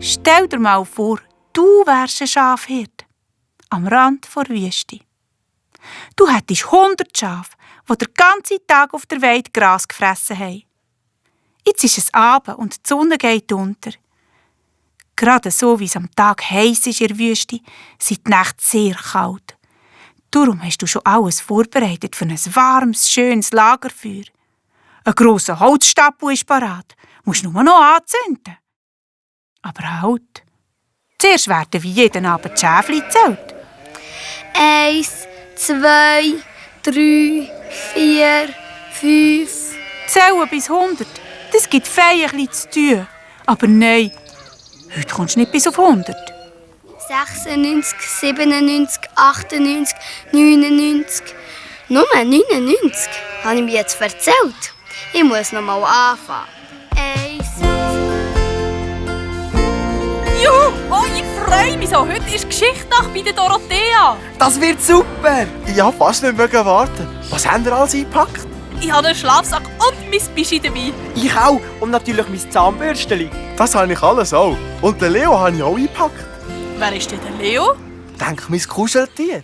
Stell dir mal vor, du wärst ein Schafhirt am Rand der Wüste. Du hättest 100 Schafe, die den ganzen Tag auf der Weide Gras gefressen haben. Jetzt ist es Abend und die Sonne geht unter. Gerade so, wie es am Tag heiß ist in der Wüste, sind die Nächte sehr kalt. Darum hast du schon alles vorbereitet für ein warmes, schönes Lagerfeuer. Ein grosser Holzstapel ist parat, musst nur noch anzünden. Aber halt, zuerst werden wie jeden Abend die Schäfchen gezählt. 1, 2, 3, 4, 5. Zählen bis 100, das gibt fein ein bisschen zu tun. Aber nein, heute kommst du nicht bis auf 100. 96, 97, 98, 99. Nur 99? Habe ich mir jetzt erzählt? Ich muss noch mal anfangen. 1. Juhu! Oh, ich freue mich so. Heute ist Geschichtnacht bei der Dorothea. Das wird super! Ich habe fast nicht mehr warten. Was habt ihr alles eingepackt? Ich habe einen Schlafsack und mein Bischi dabei. Ich auch. Und natürlich mein Zahnbürstchen. Das habe ich alles auch. Und den Leo habe ich auch eingepackt. Wer ist denn der Leo? Denk, mein Kuscheltier.